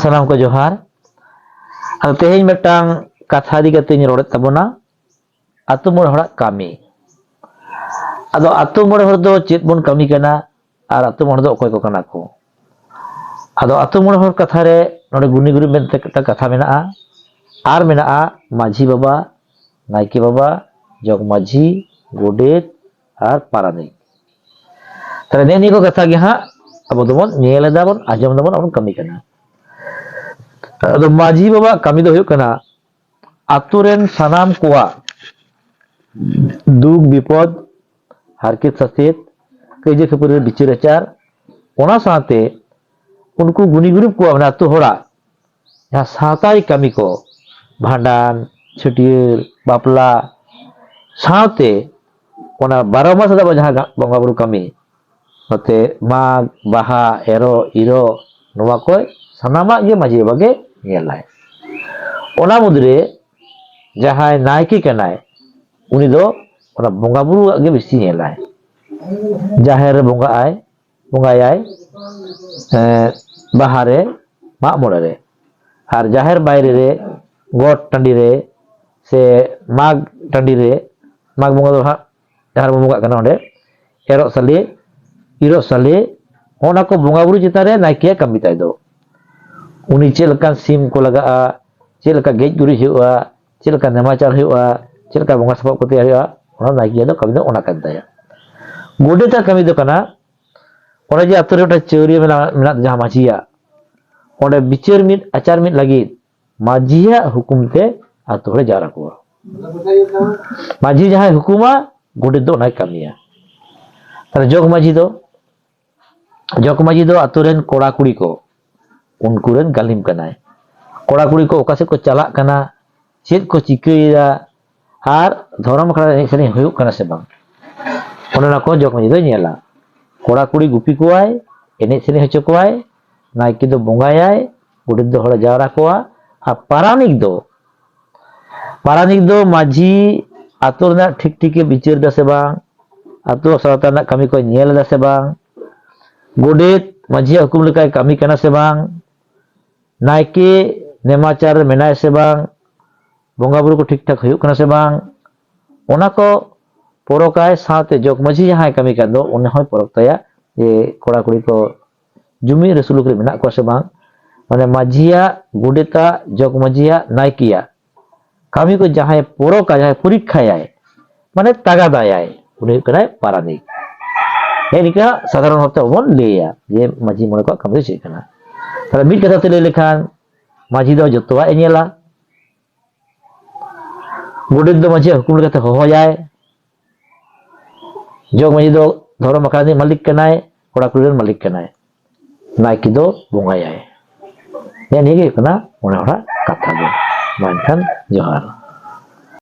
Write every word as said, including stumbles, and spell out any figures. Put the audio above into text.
ᱥᱟᱱᱟᱢ ᱠᱚ ᱡᱚᱦᱟᱨ᱾ ᱟᱫᱚ ᱛᱮᱦᱮᱧ ᱢᱤᱫᱴᱟᱝ ᱠᱟᱛᱷᱟ ᱤᱫᱤ ᱠᱟᱛᱮᱧ ᱨᱚᱲᱮᱫ ᱛᱟᱵᱚᱱᱟ, ᱟᱛᱳ ᱢᱚᱬᱮ ᱦᱚᱲᱟᱜ ᱠᱟᱹᱢᱤ᱾ ᱟᱫᱚ ᱟᱛᱳ ᱢᱚᱬᱮ ᱦᱚᱲ ᱫᱚ ᱪᱮᱫ ᱵᱚᱱ ᱠᱟᱹᱢᱤ ᱠᱟᱱᱟ ᱟᱨ ᱟᱛᱳ ᱢᱚᱬᱮ ᱫᱚ ᱚᱠᱚᱭ ᱠᱚ ᱠᱟᱱᱟ ᱠᱚ? ᱟᱫᱚ ᱟᱛᱳ ᱢᱚᱬᱮ ᱦᱚᱲ ᱠᱟᱛᱷᱟ ᱨᱮ ᱱᱚᱰᱮ ᱜᱩᱱᱤ ᱜᱩᱨᱤᱵ ᱢᱮᱱᱛᱮ ᱢᱤᱫᱴᱟᱝ ᱠᱟᱛᱷᱟ ᱢᱮᱱᱟᱜᱼᱟ, ᱟᱨ ᱢᱮᱱᱟᱜᱼᱟ ᱢᱟᱹᱡᱷᱤ ᱵᱟᱵᱟ, ᱱᱟᱭᱠᱮ ᱵᱟᱵᱟ, ᱡᱚᱜᱽ ᱢᱟᱹᱡᱷᱤ, ᱜᱚᱰᱮᱛ ᱟᱨ ᱯᱟᱨᱟᱱᱤᱠ᱾ ᱛᱟᱦᱞᱮ ᱱᱮᱜᱼᱮ ᱱᱤᱭᱟᱹ ᱠᱚ ᱠᱟᱛᱷᱟ ᱜᱮ ᱦᱟᱸᱜ ᱟᱵᱚ ᱫᱚᱵᱚᱱ ᱧᱮᱞ ᱮᱫᱟ ᱵᱚᱱ, ᱟᱸᱡᱚᱢ ᱫᱟᱵᱚᱱ ᱟᱨ ᱵᱚᱱ ᱠᱟᱹᱢᱤ ᱠᱟᱱᱟ᱾ ᱟᱫᱚ ᱢᱟᱹᱡᱷᱤ ᱵᱟᱵᱟᱣᱟᱜ ᱠᱟᱹᱢᱤ ᱫᱚ ᱦᱩᱭᱩᱜ ᱠᱟᱱᱟ ᱟᱛᱳ ᱨᱮᱱ ᱥᱟᱱᱟᱢ ᱠᱚᱣᱟᱜ ᱫᱩᱠ ᱵᱤᱯᱚᱫ, ᱦᱟᱨᱠᱮᱛ ᱥᱟᱥᱮᱛ, ᱠᱟᱹᱭᱡᱟᱹ ᱠᱷᱟᱹᱯᱟᱹᱨᱤ ᱨᱮ ᱵᱤᱪᱟᱹᱨ ᱟᱪᱟᱨ, ᱚᱱᱟ ᱥᱟᱶᱛᱮ ᱩᱱᱠᱩ ᱜᱩᱱᱤ ᱜᱩᱨᱤᱵ ᱠᱚᱣᱟᱜ, ᱢᱟᱱᱮ ᱟᱛᱳ ᱦᱚᱲᱟᱜ ᱡᱟᱦᱟᱸ ᱥᱟᱶᱛᱟᱨᱤ ᱠᱟᱹᱢᱤ ᱠᱚ, ᱵᱷᱟᱸᱰᱟᱱ, ᱪᱷᱟᱹᱴᱭᱟᱹᱨ, ᱵᱟᱯᱞᱟ, ᱥᱟᱶᱛᱮ ᱚᱱᱟ ᱵᱟᱨᱚ ᱢᱟᱥ ᱨᱮᱱᱟᱜ ᱡᱟᱦᱟᱸ ᱜᱟ-, ᱵᱚᱸᱜᱟ ᱵᱩᱨᱩ ᱠᱟᱹᱢᱤ, ᱱᱚᱛᱮ ᱢᱟᱜᱽ, ᱵᱟᱦᱟ, ᱮᱨᱚᱜ, ᱤᱨᱚᱜ, ᱱᱚᱣᱟ ᱠᱚ ᱥᱟᱱᱟᱢᱟᱜ ᱜᱮ ᱢᱟᱹᱡᱷᱤ ᱵᱟᱵᱟ ᱜᱮ ᱧᱮᱞᱟᱭ᱾ ᱚᱱᱟ ᱢᱩᱫᱽᱨᱮ ᱡᱟᱦᱟᱸᱭ ᱱᱟᱭᱠᱮ ᱠᱟᱱᱟᱭ, ᱩᱱᱤ ᱫᱚ ᱚᱱᱟ ᱵᱚᱸᱜᱟ ᱵᱩᱨᱩᱣᱟᱜ ᱜᱮ ᱵᱮᱥᱤ ᱧᱮᱞᱟᱭ᱾ ᱡᱟᱦᱮᱨ ᱨᱮ ᱵᱚᱸᱜᱟᱜ ᱟᱭ, ᱵᱚᱸᱜᱟᱭᱟᱭ, ᱮᱸ, ᱵᱟᱦᱟ ᱨᱮ, ᱢᱟᱜ ᱢᱚᱬᱮ ᱨᱮ, ᱟᱨ ᱡᱟᱦᱮᱨ ᱵᱟᱭᱨᱮ ᱨᱮ, ᱜᱚᱴ ᱴᱟᱺᱰᱤ ᱨᱮ, ᱥᱮ ᱢᱟᱜᱽ ᱴᱟᱺᱰᱤ ᱨᱮ, ᱢᱟᱜᱽ ᱵᱚᱸᱜᱟ ᱫᱚ ᱦᱟᱸᱜ ᱡᱟᱦᱟᱸ ᱨᱮᱵᱚᱱ ᱵᱚᱸᱜᱟᱜ ᱠᱟᱱᱟ ᱚᱸᱰᱮ, ᱮᱨᱚᱜ ᱥᱟᱞᱮ, ᱤᱨᱚᱜ ᱥᱟᱞᱮ, ᱚᱱᱟ ᱠᱚ ᱵᱚᱸᱜᱟ ᱵᱩᱨᱩ ᱪᱮᱛᱟᱱ ᱨᱮ ᱱᱟᱭᱠᱮᱭᱟᱜ ᱠᱟᱹᱢᱤ ᱛᱟᱭ ᱫᱚ᱾ ᱩᱱᱤ ᱪᱮᱫ ᱞᱮᱠᱟᱱ ᱥᱤᱢ ᱠᱚ ᱞᱟᱜᱟᱜᱼᱟ, ᱪᱮᱫ ᱞᱮᱠᱟ ᱜᱮᱡ ᱜᱩᱨᱤᱡ ᱦᱩᱭᱩᱜᱼᱟ, ᱪᱮᱫ ᱞᱮᱠᱟ ᱱᱮᱢᱟᱪᱟᱨ ᱦᱩᱭᱩᱜᱼᱟ, ᱪᱮᱫ ᱞᱮᱠᱟ ᱵᱚᱸᱜᱟ ᱥᱟᱯᱟᱵ ᱠᱚ ᱛᱮᱭᱟᱨ ᱦᱩᱭᱩᱜᱼᱟ, ᱚᱱᱟ ᱱᱟᱭᱠᱮᱭᱟᱜ ᱫᱚ ᱠᱟᱹᱢᱤ ᱫᱚ ᱚᱱᱟ ᱠᱟᱱ ᱛᱟᱭᱟ᱾ ᱜᱚᱰᱮᱛᱟᱜ ᱠᱟᱹᱢᱤ ᱫᱚ ᱠᱟᱱᱟ, ᱚᱱᱮ ᱡᱮ ᱟᱛᱳ ᱨᱮ ᱢᱤᱫᱴᱟᱝ ᱪᱟᱹᱣᱨᱤᱭᱟᱹ ᱢᱮᱱᱟᱜ, ᱢᱮᱱᱟᱜ ᱡᱟᱦᱟᱸ ᱢᱟᱹᱡᱷᱤᱭᱟᱜ, ᱚᱸᱰᱮ ᱵᱤᱪᱟᱹᱨ ᱢᱤᱫ ᱟᱪᱟᱨ ᱢᱤᱫ ᱞᱟᱹᱜᱤᱫ ᱢᱟᱹᱡᱷᱤᱭᱟᱜ ᱦᱩᱠᱩᱢ ᱛᱮ ᱟᱛᱳ ᱦᱚᱲᱮ ᱡᱟᱣᱨᱟ ᱠᱚᱣᱟ᱾ ᱢᱟᱹᱡᱷᱤ ᱡᱟᱦᱟᱸᱭ ᱦᱩᱠᱩᱢᱟ, ᱜᱚᱰᱮᱛ ᱫᱚ ᱚᱱᱟᱭ ᱠᱟᱹᱢᱤᱭᱟ᱾ ᱛᱟᱦᱞᱮ ᱡᱚᱜᱽ ᱢᱟᱹᱡᱷᱤ ᱫᱚ, ᱡᱚᱜᱽ ᱢᱟᱹᱡᱷᱤ ᱫᱚ ᱟᱛᱳ ᱨᱮᱱ ᱠᱚᱲᱟ ᱠᱩᱲᱤ ᱠᱚ, ᱩᱱᱠᱩ ᱨᱮᱱ ᱜᱟᱹᱞᱤᱢ ᱠᱟᱱᱟᱭ᱾ ᱠᱚᱲᱟ ᱠᱩᱲᱤ ᱠᱚ ᱚᱠᱟ ᱥᱮᱫ ᱠᱚ ᱪᱟᱞᱟᱜ ᱠᱟᱱᱟ, ᱪᱮᱫ ᱠᱚ ᱪᱤᱠᱟᱹᱭᱮᱫᱟ, ᱟᱨ ᱫᱷᱚᱨᱚᱢ ᱟᱠᱷᱲᱟ ᱨᱮ ᱮᱱᱮᱡ ᱥᱮᱨᱮᱧ ᱦᱩᱭᱩᱜ ᱠᱟᱱᱟ ᱥᱮ ᱵᱟᱝ, ᱚᱱᱮ ᱚᱱᱟ ᱠᱚ ᱡᱚᱜᱽ ᱢᱟᱹᱡᱷᱤ ᱫᱚᱭ ᱧᱮᱞᱟ᱾ ᱠᱚᱲᱟ ᱠᱩᱲᱤ ᱜᱩᱯᱤ ᱠᱚᱣᱟᱭ, ᱮᱱᱮᱡ ᱥᱮᱨᱮᱧ ᱦᱚᱪᱚ ᱠᱚᱣᱟᱭ, ᱱᱟᱭᱠᱮ ᱫᱚ ᱵᱚᱸᱜᱟᱭᱟᱭ, ᱜᱚᱰᱮᱛ ᱫᱚ ᱦᱚᱲᱮ ᱡᱟᱣᱨᱟ ᱠᱚᱣᱟ, ᱟᱨ ᱯᱟᱨᱟᱱᱤᱠ ᱫᱚ, ᱯᱟᱨᱟᱱᱤᱠ ᱫᱚ ᱢᱟᱹᱡᱷᱤ ᱟᱛᱳ ᱨᱮᱱᱟᱜ ᱴᱷᱤᱠ ᱴᱷᱤᱠᱮ ᱵᱤᱪᱟᱹᱨ ᱮᱫᱟ ᱥᱮ ᱵᱟᱝ, ᱟᱛᱳ ᱥᱟᱶᱛᱟ ᱨᱮᱱᱟᱜ ᱠᱟᱹᱢᱤ ᱠᱚᱭ ᱧᱮᱞ ᱮᱫᱟ ᱥᱮ ᱵᱟᱝ, ᱜᱚᱰᱮᱛ ᱢᱟᱹᱡᱷᱤᱭᱟᱜ ᱦᱩᱠᱩᱢ ᱞᱮᱠᱟᱭ ᱠᱟᱹᱢᱤ ᱠᱟᱱᱟ ᱥᱮ ᱵᱟᱝ, ᱱᱟᱭᱠᱮ ᱱᱮᱢᱟᱪᱟᱨ ᱨᱮ ᱢᱮᱱᱟᱭ ᱥᱮ ᱵᱟᱝ, ᱵᱚᱸᱜᱟ ᱵᱩᱨᱩ ᱠᱚ ᱴᱷᱤᱠ ᱴᱷᱟᱠ ᱦᱩᱭᱩᱜ ᱠᱟᱱᱟ ᱥᱮ ᱵᱟᱝ, ᱚᱱᱟ ᱠᱚ ᱯᱚᱨᱚᱠᱟᱭ᱾ ᱥᱟᱶᱛᱮ ᱡᱚᱜᱽ ᱢᱟᱹᱡᱷᱤ ᱡᱟᱦᱟᱸᱭ ᱠᱟᱹᱢᱤ ᱠᱟᱱ ᱫᱚ, ᱩᱱᱤ ᱦᱚᱸᱭ ᱯᱚᱨᱚᱠ ᱛᱟᱭᱟ ᱡᱮ ᱠᱚᱲᱟ ᱠᱩᱲᱤ ᱠᱚ ᱡᱩᱢᱤᱫ ᱨᱮ ᱥᱩᱞᱩᱠ ᱨᱮ ᱢᱮᱱᱟᱜ ᱠᱚᱣᱟ ᱥᱮ ᱵᱟᱝ᱾ ᱢᱟᱱᱮ ᱢᱟᱹᱡᱷᱤᱭᱟᱜ, ᱜᱚᱰᱮᱛᱟᱜ, ᱡᱚᱜᱽ ᱢᱟᱹᱡᱷᱤᱭᱟᱜ, ᱱᱟᱭᱠᱮᱭᱟᱜ ᱠᱟᱹᱢᱤ ᱠᱚ ᱡᱟᱦᱟᱸᱭ ᱯᱚᱨᱚᱠᱟ, ᱡᱟᱦᱟᱸᱭ ᱯᱚᱨᱤᱠᱠᱷᱟᱭᱟᱭ, ᱢᱟᱱᱮ ᱛᱟᱜᱟᱫᱟᱭᱟᱭ, ᱩᱱᱤ ᱦᱩᱭᱩᱜ ᱠᱟᱱᱟᱭ ᱯᱟᱨᱟᱱᱤᱠ᱾ ᱦᱮᱸ, ᱱᱤᱝᱠᱟ ᱥᱟᱫᱷᱟᱨᱚᱱ ᱦᱚᱲ ᱛᱮ ᱵᱚᱱ ᱞᱟᱹᱭᱟ ᱡᱮ ᱢᱟᱹᱡᱷᱤ ᱢᱚᱬᱮ ᱠᱚᱣᱟᱜ ᱠᱟᱹᱢᱤ ᱫᱚ ᱪᱮᱫ ᱠᱟᱱᱟ᱾ ᱛᱟᱦᱞᱮ ᱢᱤᱫ ᱠᱟᱛᱷᱟ ᱛᱮ ᱞᱟᱹᱭ ᱞᱮᱠᱷᱟᱱ, ᱢᱟᱹᱡᱷᱤ ᱫᱚ ᱡᱚᱛᱚᱣᱟᱜ ᱮ ᱧᱮᱞᱟ, ᱜᱚᱰᱮᱛ ᱫᱚ ᱢᱟᱹᱡᱷᱤᱭᱟᱜ ᱦᱩᱠᱩᱢ ᱞᱮᱠᱟᱛᱮ ᱦᱚᱦᱚᱭᱟᱭ, ᱡᱚᱜᱽ ᱢᱟᱹᱡᱷᱤ ᱫᱚ ᱫᱷᱚᱨᱚᱢ ᱟᱠᱷᱲᱟ ᱨᱤᱱᱤᱡ ᱢᱟᱹᱞᱤᱠ ᱠᱟᱱᱟᱭ, ᱠᱚᱲᱟ ᱠᱩᱲᱤ ᱨᱮᱱ ᱢᱟᱹᱞᱤᱠ ᱠᱟᱱᱟᱭ, ᱱᱟᱭᱠᱮ ᱫᱚ ᱵᱚᱸᱜᱟᱭᱟᱭ᱾ ᱱᱮᱜᱼᱮ ᱱᱤᱭᱟᱹ ᱜᱮ ᱦᱩᱭᱩᱜ ᱠᱟᱱᱟ ᱢᱚᱬᱮ ᱦᱚᱲᱟᱜ ᱠᱟᱛᱷᱟ ᱫᱚ᱾ ᱢᱟ ᱮᱱᱠᱷᱟᱱ ᱡᱚᱦᱟᱨ᱾